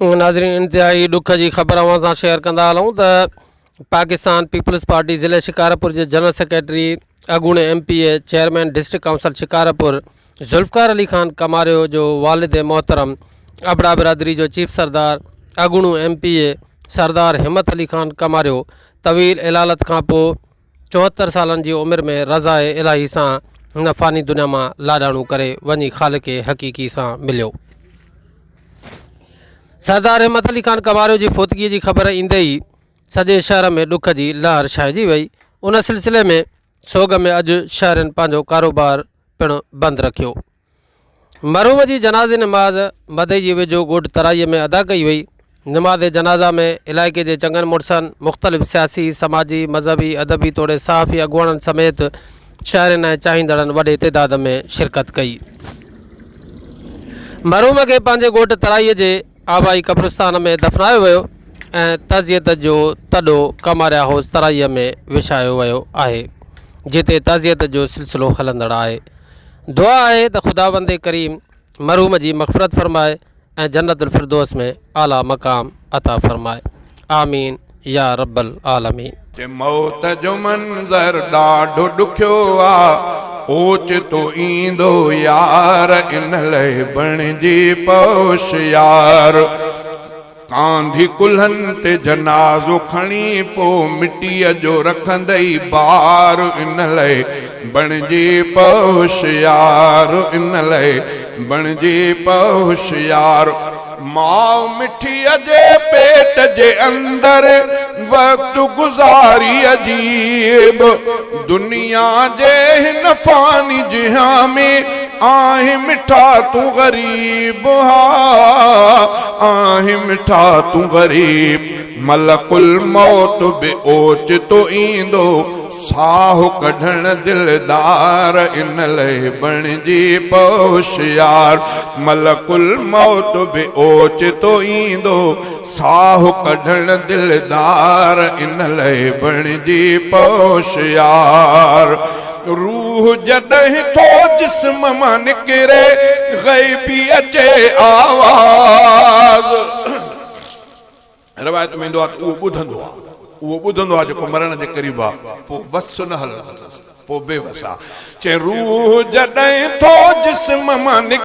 ناظرين انتهائي ڏک جي خبر اوهان سان شيئر ڪندا هلون ته پاڪستان پيپلز پارٽي ضلعي شڪارپور جي جنرل سيڪريٽري اڳوڻي M P A chairman district council Shikarpur Zulfiqar Ali Khan Kamario جو والد محترم ابڙا برادري جو چيف سردار اڳوڻو ايم پي اي سردار همت علي خان ڪماريو طويل علالت کان پوء 74 سالن جي عمر ۾ رضاء الاهي سان هن فاني دنيا مان لاڏاڻو ڪري وڃي خالق حقيقي سان مليو. سردار همت علي خان ڪنواريو جي فوتگي جي خبر ايندي ئي سڄي شهر ۾ ڏک جي لهر ڇانئجي وئي. ان سلسلي ۾ سوڳ ۾ اڄ شهرين پنهنجو ڪاروبار پڻ بند رکيو. مرحوم جي جنازي نماز مدئي جي ويجهو ڳوٺ ترائي ۾ ادا ڪئي وئي. نماز جنازه ۾ علائقي جي چڱن مڙسن، مختلف سياسي، سماجي، مذهبي، ادبي توڙي صحافي اڳواڻن سميت شهرين ۽ چاهيندڙن وڏي تعداد ۾ شرڪت ڪئي. مرحوم کي پنهنجي ڳوٺ ترائيء جي آبائي قبرستان ۾ دفنايو ويو ۽ تعزيت جو تڏو ڪماريا هائوس ترائيء ۾ وڇايو ويو آهي، جتي تعزيت جو سلسلو هلندڙ آهي. دعا آهي ته خداوند ڪريم مرحوم جي مغفرت فرمائي ۽ جنت الفردوس ۾ اعليٰ مقام عطا فرمائي. آمين يا رب العالمين. چي موت جو منظر ڏاڍو ڏکيو آ، اوچتو ايندو يار، ان لئه بڻجي پئو هوشيار. ڪانڌي ڪلهن تي جنازو کڻي پو مٽيء جو رکندئي بار، ان لئه بڻجي پئو هوشيار، ان لئه بڻجي پئو هوشيار. ماء مٺيء جي پيٽ جي اندر وقت گذاري عجيب دنيا جي هن فاني جهان ۾ آهين مٺا تون غريب ها آهين مٺا تون غريب ملڪ الموت به اوچتو ايندو ساهه ڪڍڻ دلدار ان لئه بڻجي پئو هوشيار ملڪ الموت به اوچتو ايندو ساهه ڪڍڻ دلدار ان لئه بڻجي پئو هوشيار روح جڏهن ٿو جسم مان نڪري غيبي اچي آواز. روايت ۾ ايندو آهي ته اهو ٻڌندو آهي، اهو ٻڌندو آهي جيڪو مرڻ جي قريب آهي، پوء وس نه هلندو اٿس، پوء بي وس آهي. چي روح جڏهن ٿو جسم مان نڪري.